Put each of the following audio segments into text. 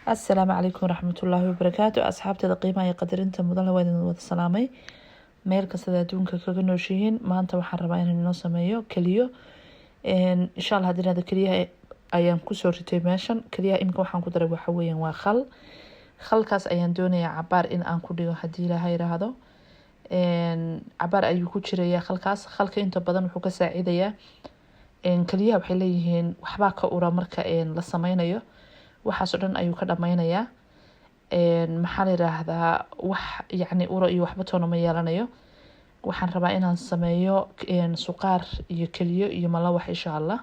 Asalaamu calaykum waraxmatullaahi wabarakaatu. Asxaabteeda qiimaha iyo qadarinta mudan, waa idin wada salaamay meel kastada adduunka kaga nooshihiin. Maanta waxaan rabaa inaan inoo sameeyo keliyo, insha Allah. Haddii nada keliyaha ayaan kusoo ritay meeshan. Keliyaha iminka waxaan ku daray waxa weeyaan waa khal. Khalkaas ayaan doonayaa cabaar in aan ku dhigo, haddii Ilaaha yiraahdo. Cabaar ayuu ku jirayaa khalkaas. Khalka inta badan wuxuu ka saacidayaa keliyaha, waxay leeyihiin waxbaa ka ura marka la sameynayo, waxaasoo dhan ayuu ka dhameynayaa. Maxaa la yiraahdaa, wax yacni uro iyo waxba toona ma yeelanayo. Waxaan rabaa inaan sameeyo suqaar iyo keliyo iyo malawax, insha Allah.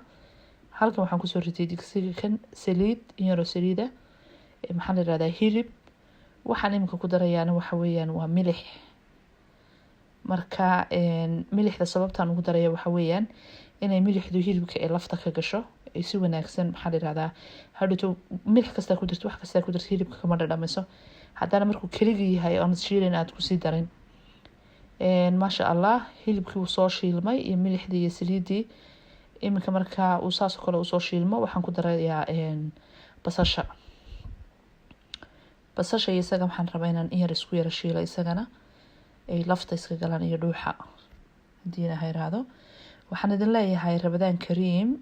Halkan waxaan kusoo ritay digsiga kan saliid, in yaroo saliida. Maxaa la yirahdaa, hilib. Waxaan iminka ku darayaana waxa weeyaan waa milix. Marka milixda sababtaan ugu daraya waxa weeyaan inay milixdu hilibka ee lafta ka gasho ay si wanaagsan. Maxaa la yirahdaa, hadhowto milix kastaa ku jirto, wax kastaa ku jirto, hilibka kama dhadhamiso haddana markuu keligii yahay oonad shiilayn aad kusii darin. Maasha Allah, hilibkii wuu soo shiilmay iyo milixdii iyo saliidii. Iminka markaa uu saas oo kale usoo shiilmo, waxaan ku darayaa basasha. Basasha iyo isaga waxaan rabaa inaan in yar isku yara shiilo, isagana ay lafta iska galaan iyo dhuuxa, haddii Ilaaha yiraahdo. Waxaan idin leeyahay Ramadaan kariim.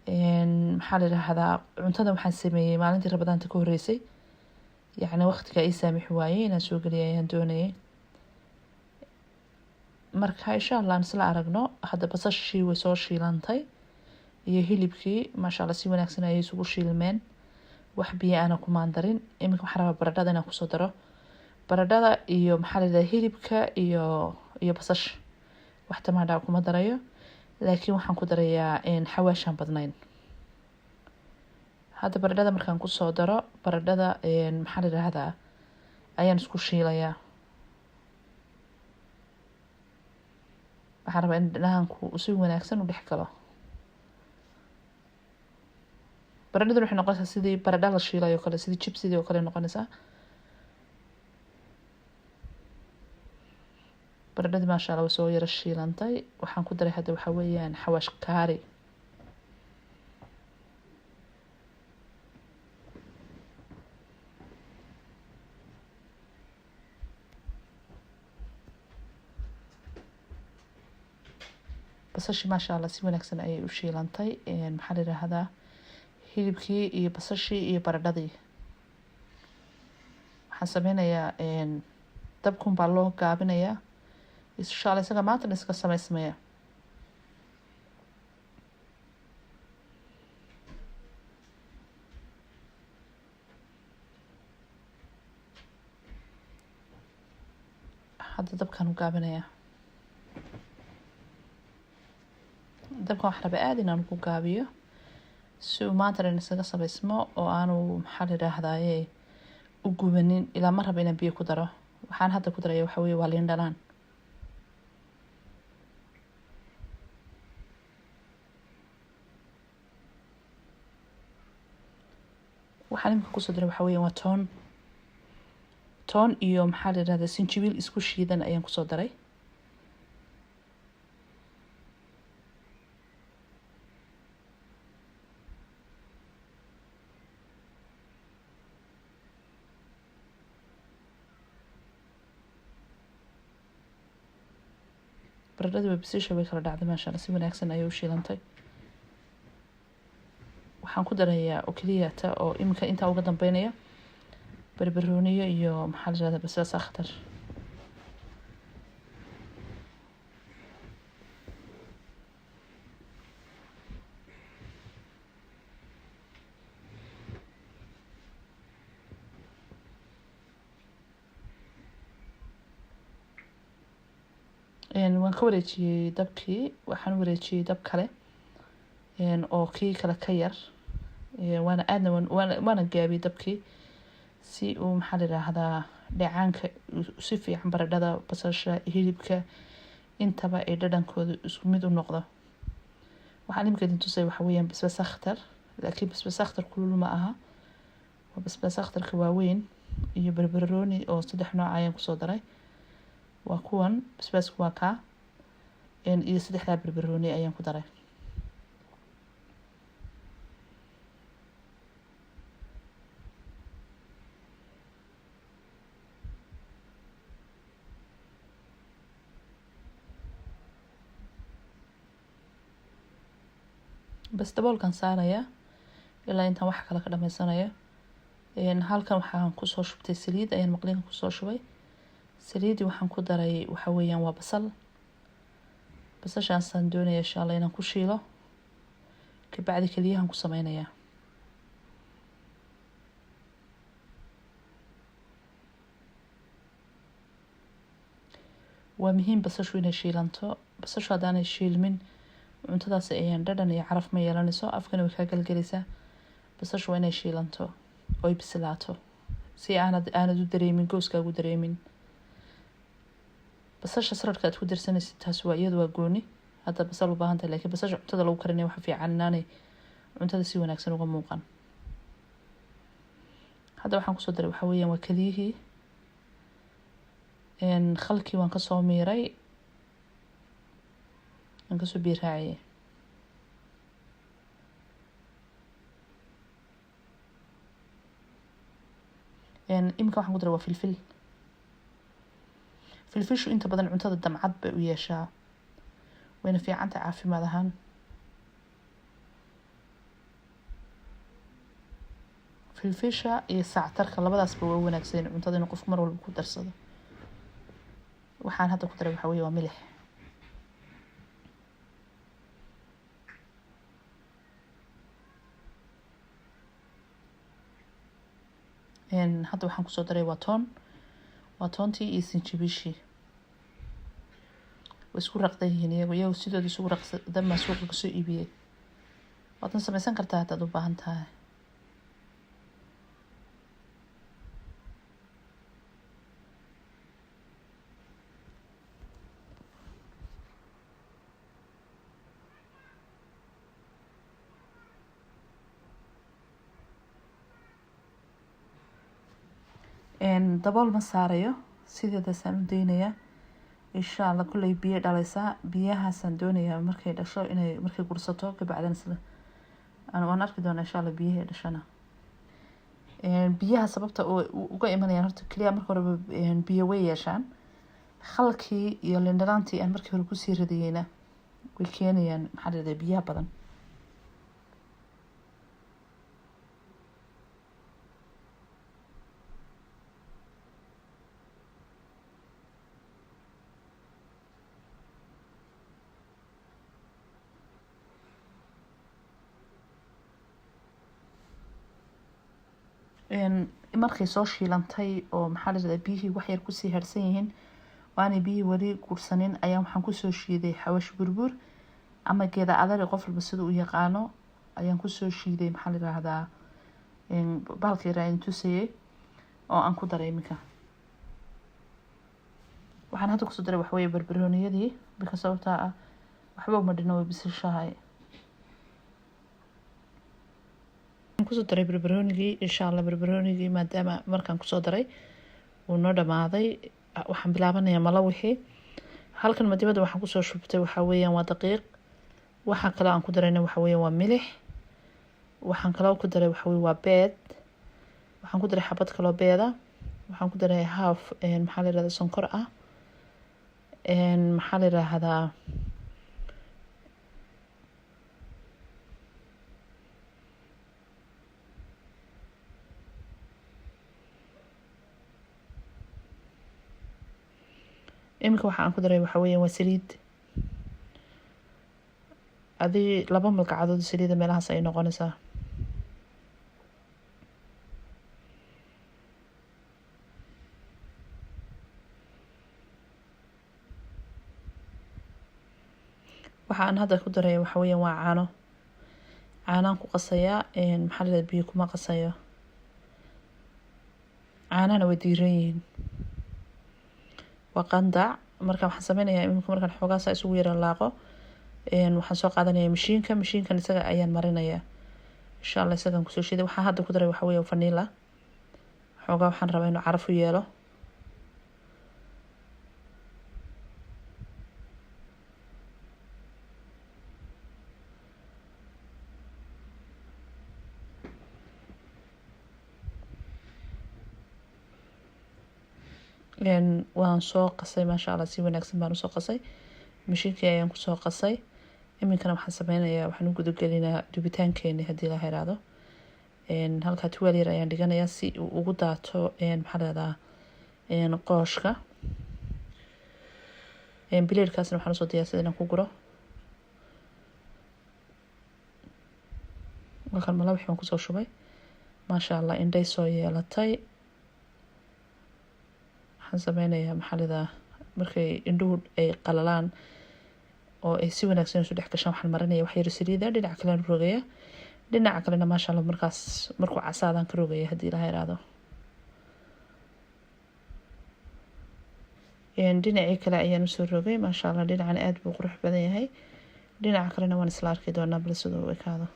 Maxaa la yiraahdaa, cuntada waxaan sameeyey maalintii Ramadaanta ka horeysay, yacni waqtiga ii saamixi waayey inaan soo geliya ayaan doonayay. Marka insha Allah aan isla aragno. Hadda basashii way soo shiilantay iyo hilibkii, maasha Allah, si wanaagsan ayay isugu shiilmeen, wax biyo aana kumaan darin. Iminka waxaan rabaa baradhada inaan kusoo daro, baradhada iyo maxaa la yidhahdaa, hilibka iyo basasha. Wax tamaadhaa kuma darayo, laakiin waxaan ku darayaa xawaashaan badnayn. Hadda baradhada markaan kusoo daro, baradhada maxaa la yidhaahdaa ayaan isku shiilayaa. Waxaan rabaa in dhanaanku si wanaagsan u dhex galo. Baradhadu waxay noqonaysaa sidii baradha la shiilay oo kale, sidii jibsidii oo kale noqonaysaa baradhadii. Maasha Allah, way soo yaro shiilantay. Waxaan ku daray hadda waxaa weeyaan xawaash kaari. Basashii maasha Allah si wanaagsan ayay u shiilantay. Maxaa la yiraahdaa, hilibkii iyo basashii iyo baradhadii waxaan sameynayaa, dabkun baa loo gaabinayaa, insha Allah. Isaga maanta iska sameysmaya. Hadda dabkaan u gaabinayaa. Dabkan waxaan rabaa aada inaan ku gaabiyo si uu maanta dhan isaga sameysmo oo aanu, maxaa la yidhaahdaaye, u gubanin. Ilaa ma raba inaan biyo ku daro. Waxaan hadda ku daraya waxa weye waa liin dhanaan. Waxaan imika kusoo daray waxa weya waa toon, toon iyo maxaa la yidhahdaa, sinjibiil isku shiidan ayaan kusoo daray. Baradhadii way basisha, way kala dhacday, maasha Allah, si wanaagsan ayay u shiilantay. Waxaan ku darayaa oo keliya ta oo iminka intaa uga dambeynaya barbarooniyo iyo maxaa la yirahdaa, basbaas akhtar. Waan ka wareejiyey dabkii, waxaan u wareejiyey dab kale oo kii kale ka yar, waana aadna waana gaabiyey dabkii si uu, maxaa la yiraahdaa, dheecaanka si fiican baradhada, basasha, hilibka intaba ay dhadhankooda isku mid u noqdo. Waxaan imika idin tusay waxa weeyaan basbaas akhtar, laakiin basbaas akhtar kulul ma aha, waa basbaas akhtarka waaweyn iyo barbarooni oo saddex nooc ayaan kusoo daray. Waa kuwan basbaasku, waa kaa iyo saddexdaa barbarooni ayaan ku daray. Bas, daboolkan saaraya ilaa intaan wax kale ka dhamaysanayo. Halkan waxaan kusoo shubtay saliid, ayaan maqlinka kusoo shubay saliidii. Waxaan ku daray waxa weeyaan waa basal. Basashaasaan doonaya insha Allah inaan ku shiilo, kabacdi keliyahan ku sameynayaa. Waa muhiim basashu inay shiilanto. Basashu haddaanay shiilmin, cuntadaas ayaan dhadhan iyo caraf ma yeelanayso, afkana way kaa gelgelaysaa. Basashu waa inay shiilanto oy bislaato si aanad u dareemin gooskaagu dareemin. Basasha saladhka aad ku darsanaysid, taas waa iyadu waa gooni. Hadda basal u baahan tahay, lakiin basasha cuntada lagu karinaya waxa fiican inaanay cuntada si wanaagsan uga muuqan. Hadda waxaan kusoo daray waxa weeyaan waa keliyihii. Khalkii waan kasoo miiray, waan kasoo biyo raaciyay. Iminka waxaan ku daray waa filfil. Filfishu inta badan cuntada damcad bay u yeeshaa, wayna fiicantay caafimaad ahaan. Filfisha iyo sactarka labadaasba waa u wanaagsan cuntada inuu qofku mar walba ku darsado. Waxaan hadda ku daray waxa weeye waa milix. Hadda waxaan kusoo daray waa toon, waa toontii iyo sinjibiishii. Way isku raqdan yihiin iyagu sidooda isugu raqdan baan suuqa kasoo iibiyey. Waadna sameysan kartaa haddaad u baahan tahay. Dabool ma saarayo, sideedaasaan u daynayaa insha Allah. Kulley biyo dhalaysaa, biyahaasaan doonayaa markay dhasho inay markay gursato kabacdan isla waan arki doonaa insha Allah. Biyaha dhashana, biyaha sababta oo uga imanayaan horta keliya marka horeba biyo way yeeshaan. Khalkii iyo lindhanaantii aan markii hore kusii radiyeyna way keenayaan, maxaa la dhahdaa, biyaha badan. Markay soo shiilantay oo, maxaa la dhahdaa, biyihii wax yar kusii harsan yihiin, waanay biyihii weli gursanin, ayaan waxaan kusoo shiiday xawash burbur ama geeda adari, qof walba sida u yaqaano, ayaan kusoo shiiday, maxaa la yidhaahdaa, bahalka yaraa in tusayay oo aan ku daray. Iminka waxaan hadda kusoo daray waxaweeye barbarooniyadii bika, sababtaa ah waxba uma dhino, way bisishahay. Kusoo daray barbaroonigii insha Allah. Barbaroonigii maadaama markaan kusoo daray wuu noo dhamaaday, waxaan bilaabanayaa malawixii. Halkan madibada waxaan kusoo shubtay waxaa weeyaan waa daqiiq. Waxaa kaloo aan ku darayna waxa weeyaan waa milix. Waxaan kaloo ku daray waxa weye waa beed. Waxaan ku daray xabad kaloo beeda. Waxaan ku daray half, maxaa la yihahdaa, sonkor ah, maxaa la yiraahdaa. Iminka waxa aan ku daray waxa weeyaan waa saliid, adi 2 malkacadood saliida meelahaas ay noqonaysaa. Waxa aan hadda ku daray waxa weeyaan waa caano. Caanaan ku qasayaa, maxaa la yihahdaa, biyo kuma qasayo. Caanahana way diiran yihiin, waa qandac. Marka waxaan sameynayaa iminka markaan xoogaa saa isugu yara laaqo, waxaan soo qaadanaya mashiinka. Mashiinkan isaga ayaan marinayaa insha Allah, isagaan kusoo shiiday. Waxaan hadda ku daray waxa weeye vanilla xoogaa, waxaan rabaa inuu caraf u yeelo. Waan soo qasay, maasha Allah, si wanaagsan baan usoo qasay. Mashiinkii ayaan kusoo qasay. Iminkana waxaan sameynayaa, waxaan u gudagelinaa dubitaankeeni haddii la yiraahdo. Halkaa tuwaal yar ayaan dhiganayaa si uu ugu daato, maxaa la yihahdaa, qooshka. Bileedkaasna waxaan usoo diyaarsaday inaan ku guro. Halkan malawax baan kusoo shubay, maasha Allah, indhay soo yeelatay. Waxaan sameynayaa, maxaa la yihahdaa, markay indhuhu ay qalalaan oo ay si wanaagsan isu dhex gashaan, waxaan marinaya wax yar saliida. Dhinaca kalena rogaya, dhinaca kalena, maasha Allah, markaas markuu casaadaan ka rogaya haddii Ilaha iraahdo. Dhinacii kale ayaan usoo rogay, maasha Allah, dhinacan aada buu qurux badan yahay. Dhinaca kalena waan isla arki doonaa bal siduu u ekaado.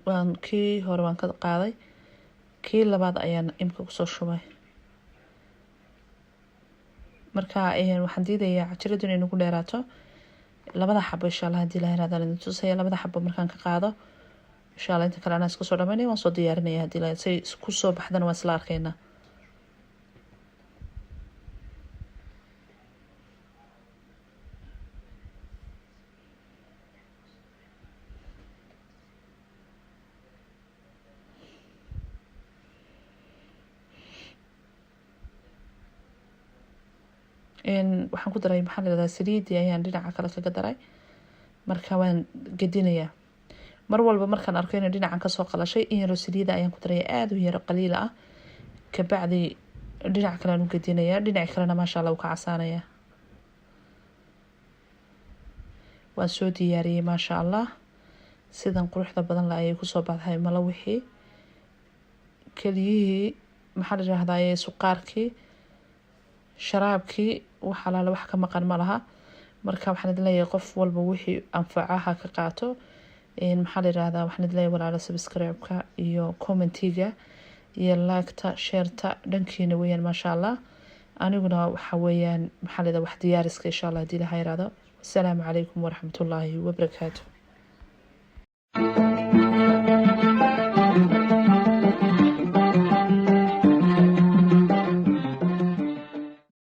Waan kii hore waan ka qaaday, kii labaad ayaan imka kusoo shubay. Marka waxaan diidayaa cajaladu inay nagu dheeraato. Labada xabo, insha Allah, hadii la yiraahdo, idin tusaya. Labada xabo markaan ka qaado, insha Allah, inta kale anaa iska soo dhamaynaya, waan soo diyaarinaya. Hadii la say ku soo baxdana waan isla arkaynaa. Waxaan ku daray, maxaa la yihahdaa, saliidii ayaan dhinaca kale kaga daray. Marka waan gedinayaa mar walba markaan arko inay dhinacan kasoo qalashay, in yaroo saliida ayaan ku daraya, aada u yaro qaliila ah. Kabacdi dhinaca kale aan u gedinayaa. Dhinaca kalena, maasha Allah, uu ka casaanaya. Waan soo diyaariyey, maasha Allah, sidan quruxda badan la ayay kusoo baxday malawixii, keliyihii, maxaa la yihahdaa, suqaarkii, sharaabkii, wax alaale wax ka maqan ma laha. Marka waxaan idin leeyahay, qof walba wixii anfacaha ka qaato. Maxaa la yihahdaa, waxaan idin leeyahay, walaalo, subscribe-ka iyo commentiga iyo like-ta, share-ta dhankiina weeyaan, maasha Allah. Aniguna waxa weeyaan, maxaa la yihahdaa, wax diyaariska, insha Allah, haddii Ilaha yiraahdo. Wasalaamu calaykum waraxmatullaahi wabarakaatu.